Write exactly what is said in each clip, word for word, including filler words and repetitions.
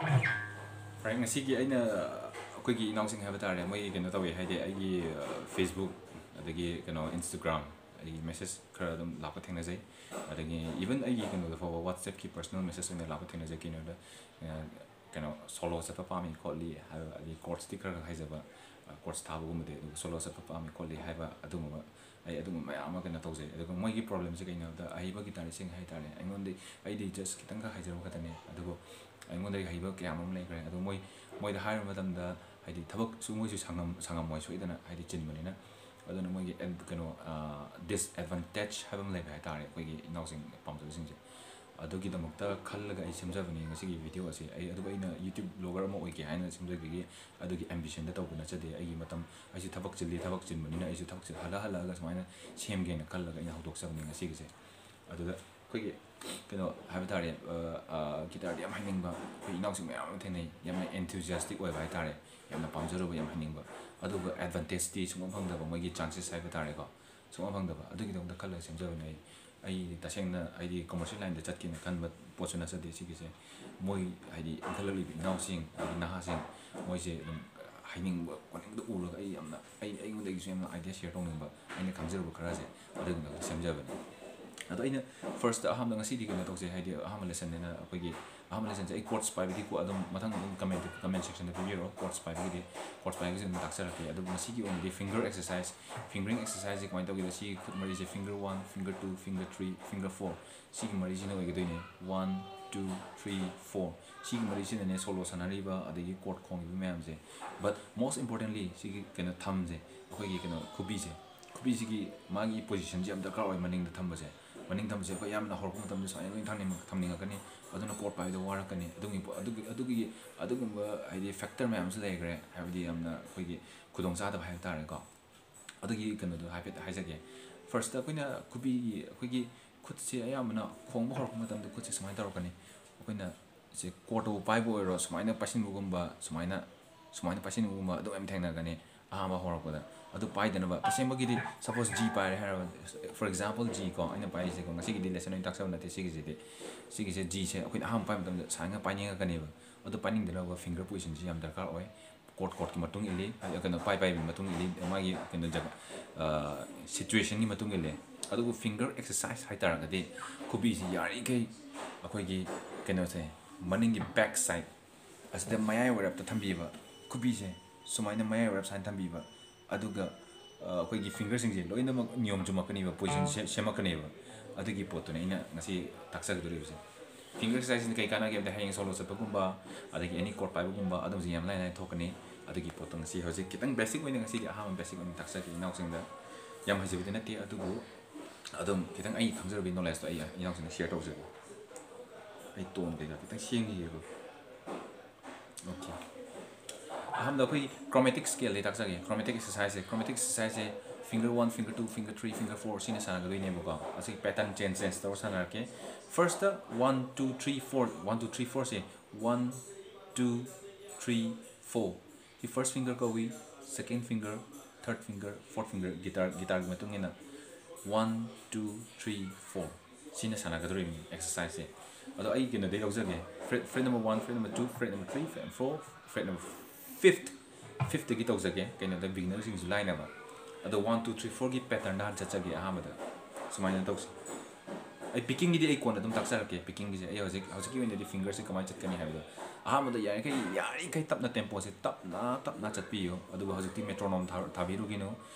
ꯐꯔꯦ, ꯉꯁꯤꯒꯤ ꯑꯩꯅ ꯑꯩꯈꯣꯏꯒꯤ ꯏꯅꯥꯎꯁꯤꯡ ꯍꯥꯏꯕ ꯇꯥꯔꯦ, ꯃꯣꯏ ꯀꯩꯅꯣ ꯇꯧꯋꯦ, ꯍꯥꯏꯗꯤ ꯑꯩꯒꯤ, ꯑ, Facebook, ꯑꯗꯒꯤ ꯀꯩꯅꯣ Instagram, ꯑꯩꯒꯤ message ꯈꯔ ꯑꯗꯨꯝ ꯂꯥꯛꯄ ꯊꯦꯡꯅꯖꯩ꯫ ꯑꯗꯒꯤ even ꯑꯩꯒꯤ ꯀꯩꯅꯣꯗ ꯐꯥꯎꯕ WhatsApp-ꯀꯤ personal message ꯑꯣꯏꯅ ꯂꯥꯛꯄ ꯊꯦꯡꯅꯖꯩ꯫ ꯀꯩꯅꯣꯗ, ꯑ, ꯀꯩꯅꯣ solo ꯆꯠꯄ ꯄꯥꯝꯃꯤ ꯈꯣꯠꯂꯤ ꯍꯥꯏꯕ, ꯑꯗꯒꯤ chords-ꯇꯤ ꯈꯔ ꯈꯔ ꯍꯩꯖꯕ, ꯑ, chords ꯊꯥꯕꯒꯨꯝꯕꯗꯤ, ꯑꯗꯨꯒ solo ꯆꯠꯄ ꯄꯥꯝꯃꯤ ꯈꯣꯠꯂꯤ ꯍꯥꯏꯕ ꯑꯗꯨꯒꯨꯝꯕ, ꯑꯩ ꯑꯗꯨꯒꯨꯝꯕ ꯃꯌꯥꯝ ꯑꯃ ꯀꯩꯅꯣ ꯇꯧꯖꯩ꯫ ꯑꯗꯨꯒ ꯃꯣꯏꯒꯤ problem-ꯁꯦ ꯀꯩꯅꯣ ꯍꯥꯏꯕꯗ, ꯑꯍꯩꯕ guitarist-ꯁꯤꯡ ꯍꯥꯏ ꯇꯥꯔꯦ, ꯑꯩꯉꯣꯟꯗ, ꯑꯩꯗꯤ just ꯈꯤꯇꯪꯈꯛ ꯍꯩꯖꯕ ꯈꯛꯇꯅꯦ, ꯑꯗꯨꯕꯨ ꯑꯩꯉꯣꯟꯗꯒꯤ ꯍꯩꯕ ꯀꯌꯥ ꯑꯃ ꯂꯩꯈ꯭ꯔꯦ꯫ ꯑꯗꯣ ꯃꯣꯏ, ꯃꯣꯏꯗ ꯍꯥꯏꯔꯨꯕ ꯃꯇꯝꯗ, ꯍꯥꯏꯗꯤ ꯊꯕꯛꯁꯨ ꯃꯣꯏꯁꯨ ꯁꯪꯉꯝ-, ꯁꯪꯉꯝꯃꯣꯏ ꯁꯣꯏꯗꯅ, ꯍꯥꯏꯗꯤ ꯆꯤꯟꯕꯅꯤꯅ꯫ ꯑꯗꯨꯅ ꯃꯣꯏꯒꯤ ꯑꯦꯗ-, ꯀꯩꯅꯣ, ꯑ, disadvantage ꯍꯥꯏꯕ ꯑꯃ ꯂꯩꯕ ꯍꯥꯏ ꯇꯥꯔꯦ, ꯑꯩꯈꯣꯏꯒꯤ ꯏꯅꯥꯎꯁꯤꯡ ꯄꯥꯝꯖꯕꯁꯤꯡꯁꯦ꯫ ꯑꯗꯨꯒꯤꯗꯃꯛꯇ ꯈꯜꯂꯒ ꯑꯩ ꯁꯦꯝꯖꯕꯅꯤ ꯉꯁꯤꯒꯤ video ꯑꯁꯤ꯫ ꯑꯩ, ꯑꯗꯨꯕꯨ ꯑꯩꯅ YouTube vlogger ꯑꯃ ꯑꯣꯏꯒꯦ ꯍꯥꯏꯅ ꯁꯦꯝꯖꯕꯒꯤ, ꯑꯗꯨꯒꯤ ambition-ꯗ ꯇꯧꯕ ꯅꯠꯆꯗꯦ꯫ ꯑꯩꯒꯤ ꯃꯇꯝ, ꯑꯩꯁꯨ ꯊꯕꯛ ꯆꯤꯜꯂꯤ, ꯊꯕꯛ ꯆꯤꯟꯕꯅꯤꯅ ꯑꯩꯁꯨ ꯊꯕꯛꯁꯦ ꯍꯜꯂ ꯍꯜꯂꯛꯑꯒ ꯁꯨꯃꯥꯏꯅ ꯁꯦꯝꯒꯦꯅ ꯈꯜꯂꯒ ꯑꯩꯅ ꯍꯧꯗꯣꯛꯆꯕꯅꯤ ꯉꯁꯤꯒꯤꯁꯦ꯫ ꯑꯗꯨꯗ ꯑꯩꯈꯣꯏꯒꯤ ꯀꯩꯅꯣ ꯍꯥꯏꯕ ꯇꯥꯔꯦ, ꯑ, ꯑ, guitar-ꯗ ꯌꯥꯝ ꯍꯩꯅꯤꯡꯕ ꯑꯩꯈꯣꯏ ꯏꯅꯥꯎꯁꯤꯡ ꯃꯌꯥꯝ ꯑꯃ ꯊꯦꯡꯅꯩ, ꯌꯥꯝꯅ enthusiastic ꯑꯣꯏꯕ ꯍꯥꯏ ꯇꯥꯔꯦ, ꯌꯥꯝꯅ ꯄꯥꯝꯖꯔꯨꯕ, ꯌꯥꯝ ꯍꯩꯅꯤꯡꯕ, ꯑꯗꯨꯒ advantage-ꯇꯤ ꯁꯨꯡꯐꯪ ꯐꯪꯗꯕ, ꯃꯣꯏꯒꯤ chances ꯍꯥꯏꯕ ꯇꯥꯔꯦꯀꯣ, ꯁꯨꯡꯐꯪ ꯐꯪꯗꯕ꯫ ꯑꯗꯨꯒꯤꯗꯃꯛꯇ ꯈꯜꯂꯒ ꯁꯦꯝꯖꯕꯅꯦ ꯑꯩ꯫ ꯑꯩ ꯇꯁꯦꯡꯅ ꯑꯩꯗꯤ commercial line-ꯗ ꯆꯠꯀꯦꯅ ꯈꯟꯕ ꯄꯣꯠꯁꯨ ꯅꯠꯆꯗꯦ ꯁꯤꯒꯤꯁꯦ꯫ ꯃꯣꯏ ꯍꯥꯏꯗꯤ ꯏꯟꯈꯠꯂꯛꯂꯤꯕ ꯏꯅꯥꯎꯁꯤꯡ, ꯑꯗꯒꯤ ꯅꯍꯥꯁꯤꯡ, ꯃꯣꯏꯁꯦ ꯑꯗꯨꯝ ꯍꯩꯅꯤꯡꯕ ꯈꯣꯠꯅꯤꯡꯕꯗꯣ ꯎꯔꯒ ꯑꯩ ꯌꯥꯝꯅ, ꯑꯩ, ꯑꯩꯉꯣꯟꯗꯒꯤꯁꯨ ꯌꯥꯝꯅ idea share ꯇꯧꯅꯤꯡꯕ, ꯑꯩꯅ ꯈꯪꯖꯔꯨꯕ ꯈꯔꯁꯦ ꯑꯗꯨꯒꯤꯗꯃꯛꯇ ꯁꯦꯝꯖꯕꯅꯦ꯫ ꯑꯗꯣ ꯑꯩꯅ first-ꯇ ꯑꯍꯥꯟꯕ, ꯉꯁꯤꯗꯤ ꯀꯩꯅꯣ ꯇꯧꯁꯦ, ꯍꯥꯏꯗꯤ ꯑꯍꯥꯟꯕ lesson-ꯅꯤꯅ ꯑꯩꯈꯣꯏꯒꯤ ꯑꯍꯥꯟꯕ lesson-ꯁꯦ ꯑꯩ chords ꯄꯥꯏꯕꯗꯤ ꯀꯣ-, ꯑꯗꯨꯝ ꯃꯊꯪ ꯑꯗꯨꯝ comment, comment section-ꯗ ꯄꯤꯕꯤꯔꯣ, chords ꯄꯥꯏꯕꯒꯤꯗꯤ, chords ꯄꯥꯏꯕꯒꯤꯁꯦ ꯑꯗꯨꯝ ꯇꯥꯛꯆꯔꯛꯀꯦ꯫ ꯑꯗꯨꯕꯨ ꯉꯁꯤꯒꯤ ꯑꯣꯏꯅꯗꯤ finger exercise, fingering exercise-ꯁꯦ ꯀꯃꯥꯏꯅ ꯇꯧꯒꯦꯗ, ꯁꯤꯒꯤ ꯈꯨꯠ ꯃꯔꯤꯁꯦ finger one, finger two, finger three, finger four, ꯁꯤꯒꯤ ꯃꯔꯤꯁꯤꯅ ꯑꯣꯏꯒꯗꯣꯏꯅꯦ꯫ One, two, three, four꯫ ꯁꯤꯒꯤ ꯃꯔꯤꯁꯤꯅꯅꯦ solo ꯁꯥꯟꯅꯔꯤꯕ ꯑꯗꯒꯤ chord ꯈꯣꯡꯉꯤꯕ ꯃꯌꯥꯝꯁꯦ꯫ But most importantly, ꯁꯤꯒꯤ ꯀꯩꯅꯣ thumbꯁꯦ, ꯑꯩꯈꯣꯏꯒꯤ ꯀꯩꯅꯣ ꯈꯨꯕꯤꯁꯦ, ꯈꯨꯕꯤꯁꯤꯒꯤ ꯃꯥꯒꯤ position-ꯁꯦ ꯌꯥꯝ ꯗꯔꯀꯥꯔ ꯑꯣꯏ꯫ ꯃꯅꯤꯡꯗ ꯊꯝꯕꯁꯦ, ꯃꯅꯤꯡ ꯊꯝꯕꯁꯦ ꯑꯩꯈꯣꯏ ꯌꯥꯝꯅ ꯍꯧꯔꯛꯄ ꯃꯇꯝꯗ ꯁꯨꯃꯥꯏꯅ ꯂꯣꯏ ꯊꯝꯅꯤꯡ-, ꯊꯝꯅꯤꯡꯉꯛꯀꯅꯤ꯫ ꯑꯗꯨꯅ chord ꯄꯥꯏꯕꯗ ꯋꯥꯔꯛꯀꯅꯤ꯫ ꯑꯗꯨꯒꯤ ꯄꯣ-, ꯑꯗꯨꯒꯤ, ꯑꯗꯨꯒꯤ, ꯑꯗꯨꯒꯨꯝꯕ ꯍꯥꯏꯗꯤ factor ꯃꯌꯥꯝꯁꯨ ꯂꯩꯈ꯭ꯔꯦ, ꯍꯥꯏꯕꯗꯤ ꯌꯥꯝꯅ ꯑꯩꯈꯣꯏꯒꯤ ꯈꯨꯗꯣꯡꯆꯥꯗꯕ ꯍꯥꯏꯕ ꯇꯥꯔꯦꯀꯣ꯫ ꯑꯗꯨꯒꯤ ꯀꯩꯅꯣꯗꯣ ꯍꯥꯏꯐꯦꯠ ꯍꯥꯏꯖꯒꯦ꯫ First-ꯇ ꯑꯩꯈꯣꯏꯅ ꯈꯨꯕꯤꯒꯤ, ꯑꯩꯈꯣꯏꯒꯤ ꯈꯨꯠꯁꯦ ꯑꯌꯥꯝꯕꯅ ꯈꯣꯡꯕ ꯍꯧꯔꯛꯄ ꯃꯇꯝꯗ ꯈꯨꯠꯁꯦ ꯁꯨꯃꯥꯏꯅ ꯇꯧꯔꯛꯀꯅꯤ꯫ ꯑꯩꯈꯣꯏꯅ ꯁꯦ chord-ꯇꯨ ꯄꯥꯏꯕ ꯑꯣꯏꯔꯣ, ꯁꯨꯃꯥꯏꯅ ꯄꯥꯏꯁꯤꯟꯕꯒꯨꯝꯕ, ꯁꯨꯃꯥꯏꯅ, ꯁꯨꯃꯥꯏꯅ ꯄꯥꯏꯁꯤꯟꯕꯒꯨꯝꯕ ꯑꯗꯨꯝ ꯌꯥꯝ ꯊꯦꯡꯅꯒꯅꯤ ꯑꯍꯥꯟꯕ ꯍꯧꯔꯛꯄꯗ꯫ ꯑꯗꯨ ꯄꯥꯏꯗꯅꯕ ꯇꯁꯦꯡꯕꯒꯤꯗꯤ, suppose G ꯄꯥꯏꯔꯦ ꯍꯥꯏꯔꯕ, for example G ꯀꯣ, ꯑꯩꯅ ꯄꯥꯏꯔꯤꯁꯦꯀꯣ, ꯉꯁꯤꯒꯤꯗꯤ lesson ꯑꯣꯏꯅ ꯇꯥꯛꯆꯕ ꯅꯠꯇꯦ ꯁꯤꯒꯤꯁꯤꯗꯤ꯫ ꯁꯤꯒꯤꯁꯦ G ꯁꯦ ꯑꯩꯈꯣꯏꯅ ꯑꯍꯥꯟꯕ ꯄꯥꯏꯕ ꯃꯇꯝꯗ ꯁꯨꯃꯥꯏꯅ ꯄꯥꯏꯅꯤꯡꯉꯛꯀꯅꯦꯕ꯫ ꯑꯗꯨ ꯄꯥꯏꯅꯤꯡꯗꯅꯕ finger position ꯁꯤ ꯌꯥꯝ ꯗꯔꯀꯥꯔ ꯑꯣꯏ꯫ Chord chord ꯀꯤ ꯃꯇꯨꯡ ꯏꯜꯂꯤ, ꯍꯥꯏꯗꯤ ꯀꯩꯅꯣ, ꯄꯥꯏ ꯄꯥꯏꯕꯒꯤ ꯃꯇꯨꯡ ꯏꯜꯂꯤ, ꯃꯥꯒꯤ ꯀꯩꯅꯣ ꯖꯒꯥ, situation ꯒꯤ ꯃꯇꯨꯡ ꯏꯜꯂꯤ꯫ ꯑꯗꯨꯕꯨ finger exercise ꯍꯥꯏꯇꯥꯔꯒꯗꯤ, ꯈꯨꯕꯤꯁꯤ ꯌꯥꯔꯤꯈꯩ ꯑꯩꯈꯣꯏꯒꯤ ꯀꯩꯅꯣꯁꯦ, ꯃꯅꯤꯡꯒꯤ back side ꯑꯁꯤꯗ ꯃꯌꯥꯏ ꯑꯣꯏꯔꯞꯇ ꯊꯝꯕꯤꯕ, ꯈꯨꯕꯤꯁꯦ ꯁꯨꯃꯥꯏꯅ ꯃꯌꯥꯏ ꯑꯣꯏꯔꯞ ꯁꯨꯃꯥꯏꯅ ꯊꯝꯕꯤꯕ, ꯑꯗꯨꯒ ꯑ, ꯑꯩꯈꯣꯏꯒꯤ finger ꯁꯤꯡꯁꯦ ꯂꯣꯏꯅꯃꯛ ꯅꯤꯌꯣꯝ ꯆꯨꯝꯃꯛꯀꯅꯦꯕ, position ꯁꯦ-, ꯁꯦꯝꯃꯛꯀꯅꯦꯕ꯫ ꯑꯗꯨꯒꯤ ꯄꯣꯠꯇꯨꯅꯦ ꯑꯩꯅ ꯉꯁꯤ ꯇꯥꯛꯆꯒꯗꯧꯔꯤꯕꯁꯦ꯫ Finger exercise ꯁꯤꯅ ꯀꯩ ꯀꯥꯟꯅꯒꯦ ꯍꯥꯏꯕꯗ, ꯍꯌꯦꯡ solo ꯆꯠꯄꯒꯨꯝꯕ, ꯑꯗꯒꯤ any chord ꯄꯥꯏꯕꯒꯨꯝꯕ, ꯑꯗꯨꯝꯕꯁꯦ ꯌꯥꯝ ꯂꯥꯏ ꯂꯥꯏꯅ ꯊꯣꯛꯀꯅꯤ꯫ ꯑꯗꯨꯒꯤ ꯄꯣꯠꯇꯣ ꯉꯁꯤ ꯍꯧꯖꯤꯛ ꯈꯤꯇꯪ basic ꯑꯣꯏꯅ, ꯉꯁꯤꯒꯤ ꯑꯍꯥꯟꯕ basic ꯑꯣꯏꯅ ꯇꯥꯛꯆꯒꯦ ꯏꯅꯥꯎꯁꯤꯡꯗ꯫ ꯌꯥꯝ ꯍꯩꯖꯕꯗꯤ ꯅꯠꯇꯦ, ꯑꯗꯨꯕꯨ ꯑꯗꯨꯝ ꯈꯤꯇꯪ ꯑꯩ ꯈꯪꯖꯔꯕꯒꯤ knowledge ꯇꯣ ꯑꯩ ꯏꯅꯥꯎꯁꯤꯡꯗ share ꯇꯧꯖꯒꯦ꯫ ꯑꯩ tone ꯀꯩꯀꯥ ꯈꯤꯇꯪ ꯁꯦꯝꯈꯤꯒꯦꯕ꯫ Okay꯫ ꯑꯍꯥꯟꯕꯗ ꯑꯩꯈꯣꯏ chromatic scale ꯗꯤ ꯇꯥꯛꯆꯒꯦ꯫ Chromatic exercise ꯁꯦ, chromatic exercise ꯁꯦ finger one, finger two, finger three, finger four ꯁꯤꯅ ꯁꯥꯟꯅꯒꯗꯣꯏꯅꯦꯕꯀꯣ꯫ ꯑꯁꯤ pattern change change ꯇꯧꯔ ꯁꯥꯟꯅꯔꯛꯀꯦ꯫ First ꯇ one, two, three, four, one, two, three, four ꯁꯦ, one, two, three, four꯫ ꯁꯤ first finger ꯀꯧꯏ, second finger, third finger, fourth finger, guitar, guitar ꯒꯤ ꯃꯇꯨꯡ ꯏꯟꯅ one, two, three, four꯫ ꯁꯤꯅ ꯁꯥꯟꯅꯒꯗꯧꯔꯤꯕꯅꯤ exercise ꯁꯦ꯫ ꯑꯗꯣ ꯑꯩ ꯀꯩꯅꯣꯗꯩ ꯂꯧꯖꯒꯦ, fret, fret number one, fret number two, fret number three, fret number four, fret number fifth, fifth ꯇꯒꯤ ꯇꯧꯖꯒꯦ, ꯀꯩꯅꯣꯗ beginner ꯁꯤꯡꯁꯨ ꯂꯥꯏꯅꯕ꯫ ꯑꯗꯣ one, two, three, four ꯒꯤ pattern ꯗ ꯍꯥꯟꯅ ꯆꯠꯆꯒꯦ ꯑꯍꯥꯟꯕꯗ꯫ ꯁꯨꯃꯥꯏꯅ ꯇꯧꯁꯤ꯫ ꯑꯩ picking ꯒꯤꯗꯤ ꯑꯩ ꯀꯣꯟꯅ ꯑꯗꯨꯝ ꯇꯥꯛꯆꯔꯛꯀꯦ, picking ꯒꯤꯁꯦ꯫ ꯑꯩ ꯍꯧꯖꯤꯛ, ꯍꯧꯖꯤꯛꯀꯤ ꯑꯣꯏꯅꯗꯤ finger ꯁꯦ ꯀꯃꯥꯏꯅ ꯆꯠꯀꯅꯤ ꯍꯥꯏꯕꯗꯣ꯫ ꯑꯍꯥꯟꯕꯗ ꯌꯥꯔꯤꯈꯩ, ꯌꯥꯔꯤꯈꯩ ꯇꯞꯅ tempo ꯁꯦ ꯇꯞꯅ, ꯇꯞꯅ ꯆꯠꯄꯤꯌꯨ꯫ ꯑꯗꯨꯒ ꯍꯧꯖꯤꯛꯇꯤ metronome ꯊꯥ-, ꯊꯥꯕꯤꯔꯨꯒꯤꯅꯨ꯫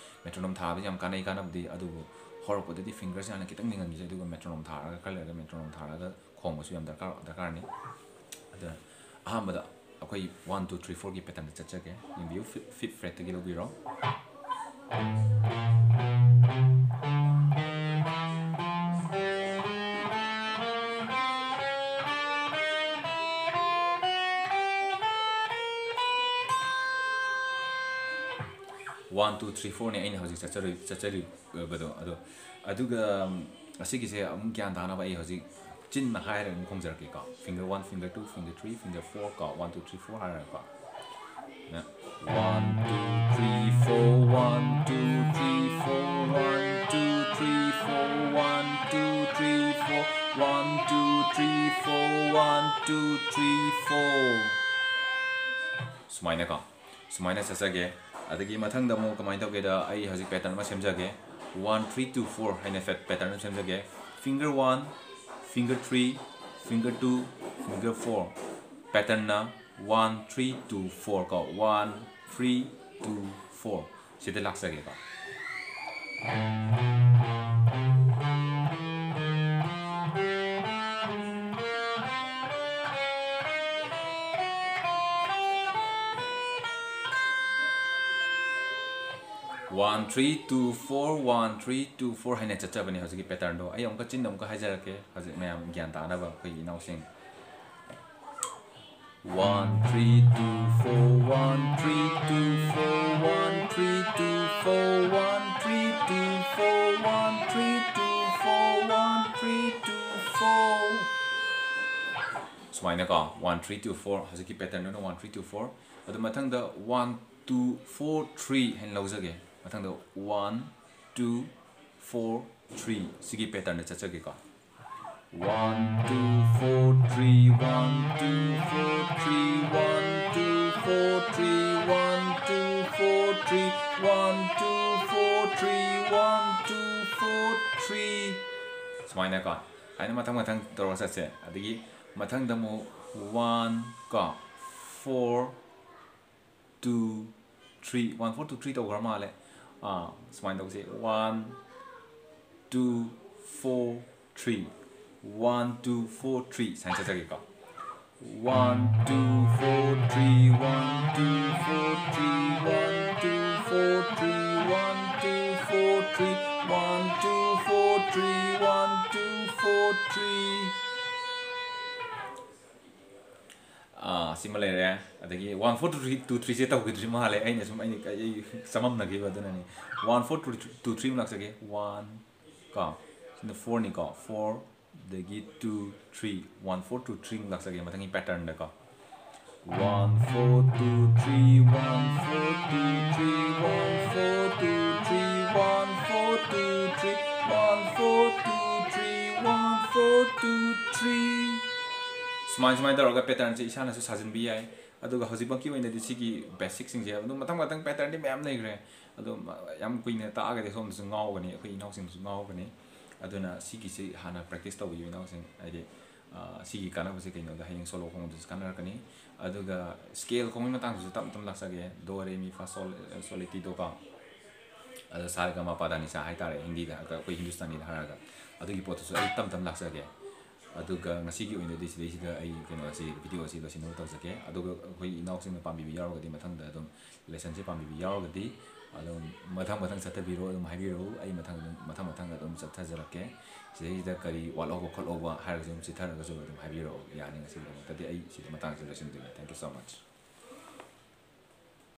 Metronome ꯊꯥꯕꯁꯦ ꯌꯥꯝ ꯀꯥꯟꯅꯩ, ꯀꯥꯟꯅꯕꯗꯤ, ꯑꯗꯨꯕꯨ ꯍꯧꯔꯛꯄꯗꯗꯤ finger ꯁꯦ ꯍꯥꯟꯅ ꯈꯤꯇꯪ ꯂꯤꯡꯍꯟꯈꯤꯁꯦ, ꯑꯗꯨꯒ metronome ꯊꯥꯔꯒ, ꯈꯔ ꯂꯩꯔꯒ metronome ꯊꯥꯔꯒ ꯈꯣꯡꯕꯁꯨ ꯌꯥꯝ ꯗꯔꯀꯥꯔ, ꯗꯔꯀꯥꯔꯅꯤ꯫ ꯑꯗ ꯑꯍꯥꯟꯕꯗ ꯑꯩꯈꯣꯏ one, two, three, four ꯒꯤ pattern ꯗ ꯆꯠꯆꯒꯦ꯫ ꯌꯦꯡꯕꯤꯌꯨ, fifth, fifth fret ꯇꯒꯤ ꯂꯧꯕꯤꯔꯣ꯫ One, two, three, four ꯅꯦ ꯑꯩꯅ ꯍꯧꯖꯤꯛ ꯆꯠꯆꯔꯨ-, ꯆꯠꯆꯔꯤꯕꯗꯣ꯫ ꯑꯗꯣ, ꯑꯗꯨꯒ, ꯎꯝ, ꯑꯁꯤꯒꯤꯁꯦ ꯑꯃꯨꯛ ꯒ꯭ꯌꯥꯟ ꯇꯥꯅꯕ ꯑꯩ ꯍꯧꯖꯤꯛ ꯆꯤꯟꯅ ꯍꯥꯏꯔꯒ ꯑꯃꯨꯛ ꯈꯣꯡꯖꯔꯛꯀꯦꯀꯣ꯫ Finger one, finger two, finger three, finger four ꯀꯣ, one, two, three, four ꯍꯥꯏꯔꯒꯀꯣ꯫ One, two, three, four, one, two, three, four, one, two, three, four, one, two, three, four, one, two, three, four, one, two, three, four. ꯁꯨꯃꯥꯏꯅꯀꯣ, ꯁꯨꯃꯥꯏꯅ ꯆꯠꯆꯒꯦ꯫ ꯑꯗꯒꯤ ꯃꯊꯪꯗ ꯑꯃꯨꯛ ꯀꯃꯥꯏꯅ ꯇꯧꯒꯦꯗ, ꯑꯩ ꯍꯧꯖꯤꯛ pattern ꯑꯃ ꯁꯦꯝꯖꯒꯦ꯫ One three two four ꯍꯥꯏꯅ ꯐꯦꯠ-, pattern ꯑꯃ ꯁꯦꯝꯖꯒꯦ꯫ Finger one, finger three, finger two, finger four꯫ Patternꯅ one three two four ꯀꯣ, one three two four꯫ ꯁꯤꯗ ꯂꯥꯛꯆꯒꯦꯀꯣ꯫ One three two four, one three two four ꯍꯥꯏꯅ ꯆꯠꯆꯕꯅꯦ ꯍꯧꯖꯤꯛꯀꯤ patternꯗꯣ꯫ ꯑꯩ ꯑꯃꯨꯛꯀ ꯆꯤꯟꯗ ꯑꯃꯨꯛꯀ ꯍꯥꯏꯖꯔꯛꯀꯦ, ꯍꯧꯖꯤꯛ ꯃꯌꯥꯝ ꯒ꯭ꯌꯥꯟ ꯇꯥꯅꯕ ꯑꯩꯈꯣꯏꯒꯤ ꯏꯅꯥꯎꯁꯤꯡ꯫ One three two four, one three two four, one three two four, one three two four, one three two four, one three two four꯫ ꯁꯨꯃꯥꯏꯅꯀꯣ, one three two four, ꯍꯧꯖꯤꯛꯀꯤ patternꯗꯨꯅ one three two four꯫ ꯑꯗꯨ ꯃꯊꯪꯗ one two four three ꯍꯥꯏꯅ ꯂꯧꯖꯒꯦ꯫ ꯃꯊꯪꯗ one two four three, ꯁꯤꯒꯤ patternꯗ ꯆꯠꯆꯒꯦꯀꯣ꯫ One two four three, one two four three, one two four three, one two four three, one two four three, one two four three꯫ ꯁꯨꯃꯥꯏꯅꯀꯣ, ꯍꯥꯏꯅ ꯃꯊꯪ ꯃꯊꯪ ꯇꯧꯔꯒ ꯆꯠꯁꯦ꯫ ꯑꯗꯒꯤ ꯃꯊꯪꯗ ꯑꯃꯨꯛ one ꯀꯣ, four two three, one four two three ꯇꯧꯈ꯭ꯔ ꯃꯥꯜꯂꯦ꯫ ꯑꯥ, ꯁꯨꯃꯥꯏꯅ ꯇꯧꯁꯦ, one two four three, one two four three ꯁꯨꯃꯥꯏꯅ ꯆꯠꯆꯒꯦꯀꯣ꯫ One two four three, one two four three, one two four three, one two four three, one two four three, one two four three꯫ ꯑꯥ, ꯁꯤꯃ ꯂꯩꯔꯦ꯫ ꯑꯗꯒꯤ one four two three, two three ꯁꯦ ꯇꯧꯈꯤꯗ꯭ꯔꯤ ꯃꯥꯜꯂꯦ, ꯑꯩꯅ ꯁꯨꯝ, ꯑꯩꯅ, ꯑꯩ ꯆꯃꯝꯅꯈꯤꯕ ꯑꯗꯨꯅꯅꯤ꯫ One four two three, two three ꯑꯃ ꯂꯥꯛꯆꯒꯦ꯫ One ꯀꯣ, ꯁꯤꯅ four ꯅꯤꯀꯣ, four, ꯑꯗꯒꯤ two three, one four two three ꯑꯃꯨꯛ ꯂꯥꯛꯆꯒꯦ ꯃꯊꯪꯒꯤ patternꯗꯀꯣ꯫ One four two three, one four two three, one four two three, one four two three, one four two three, one four two three. ꯁꯨꯃꯥꯏ ꯁꯨꯃꯥꯏꯅ ꯇꯧꯔꯒ patternꯁꯦ ꯏꯁꯥꯅꯁꯨ ꯁꯥꯖꯤꯟꯕ ꯌꯥꯏ꯫ ꯑꯗꯨꯒ ꯍꯧꯖꯤꯛꯃꯛꯀꯤ ꯑꯣꯏꯅꯗꯤ ꯁꯤꯒꯤ basicꯁꯤꯡꯁꯦ ꯑꯗꯨꯝ ꯃꯊꯪ ꯃꯊꯪ patternꯗꯤ ꯃꯌꯥꯝ ꯂꯩꯈ꯭ꯔꯦ꯫ ꯑꯗꯣ ꯌꯥꯝ ꯀꯨꯏꯅ ꯇꯥꯛꯑꯒꯗꯤ ꯁꯣꯝꯗꯁꯨ ꯉꯥꯎꯒꯅꯤ, ꯑꯩꯈꯣꯏ ꯏꯅꯥꯎꯁꯤꯡꯁꯨ ꯉꯥꯎꯒꯅꯤ꯫ ꯑꯗꯨꯅ ꯁꯤꯒꯤꯁꯤ ꯍꯥꯟꯅ practice ꯇꯧꯕꯤꯌꯨ ꯏꯅꯥꯎꯁꯤꯡ, ꯍꯥꯏꯗꯤ ꯑ, ꯁꯤꯒꯤ ꯀꯥꯟꯅꯕꯁꯦ ꯀꯩꯅꯣꯗ ꯍꯌꯦꯡ solo ꯈꯣꯡꯕꯗꯁꯨ ꯀꯥꯟꯅꯔꯛꯀꯅꯤ꯫ ꯑꯗꯨꯒ scale ꯈꯣꯡꯕꯒꯤ ꯃꯇꯥꯡꯗꯁꯨ ꯇꯞ ꯇꯞꯅ ꯂꯥꯛꯆꯒꯦ꯫ Do, re, mi, fa, sol, sol, la, ti, do, ꯀꯣ꯫ ꯑꯗꯣ ꯁꯥ ꯔꯦ ꯒ ꯃꯥ ꯄꯥ ꯙꯥ ꯅꯤ ꯁꯥ ꯍꯥꯏꯇꯥꯔꯦ, ꯍꯤꯟꯗꯤꯗ, ꯑꯩꯈꯣꯏ ꯍꯤꯟꯗꯨꯁꯇꯥꯅꯤꯗ ꯍꯥꯏꯔꯒ꯫ ꯑꯗꯨꯒꯤ ꯄꯣꯠꯇꯨꯁꯨ ꯑꯩ ꯇꯞ ꯇꯞꯅ ꯂꯥꯛꯆꯒꯦ꯫ ꯑꯗꯨꯒ ꯉꯁꯤꯒꯤ ꯑꯣꯏꯅꯗꯤ ꯁꯤꯗꯩꯁꯤꯗ ꯑꯩ ꯀꯩꯅꯣ ꯑꯁꯤ video ꯑꯁꯤ ꯂꯣꯏꯁꯤꯟꯅꯕ ꯇꯧꯖꯒꯦ꯫ ꯑꯗꯨꯒ ꯑꯩꯈꯣꯏ ꯏꯅꯥꯎꯁꯤꯡꯅ ꯄꯥꯝꯕꯤꯕ ꯌꯥꯎꯔꯒꯗꯤ ꯃꯊꯪꯗ ꯑꯗꯨꯝ lessonꯁꯦ ꯄꯥꯝꯕꯤꯕ ꯌꯥꯎꯔꯒꯗꯤ ꯑꯗꯨꯝ ꯃꯊꯪ ꯃꯊꯪ ꯆꯠꯊꯕꯤꯔꯣ, ꯑꯗꯨꯝ ꯍꯥꯏꯕꯤꯔꯛꯎ꯫ ꯑꯩ ꯃꯊꯪ ꯑꯗꯨꯝ, ꯃꯊꯪ ꯃꯊꯪ ꯑꯗꯨꯝ ꯆꯠꯊꯖꯔꯛꯀꯦ꯫ ꯁꯤꯗꯩꯁꯤꯗ ꯀꯔꯤ ꯋꯥꯠꯍꯧꯕ ꯈꯣꯠꯍꯧꯕ ꯍꯥꯏꯔꯒꯁꯨ ꯑꯗꯨꯝ ꯆꯤꯊꯔꯒꯁꯨ ꯑꯗꯨꯝ ꯍꯥꯏꯕꯤꯔꯛꯑꯣ꯫ ꯌꯥꯅꯤ, ꯉꯁꯤꯒꯤꯗꯃꯛꯇꯗꯤ ꯑꯩ ꯁꯤꯗ ꯃꯇꯥꯡꯁꯤꯗ ꯂꯣꯏꯁꯤꯟꯖꯒꯦ꯫ Thank you so much꯫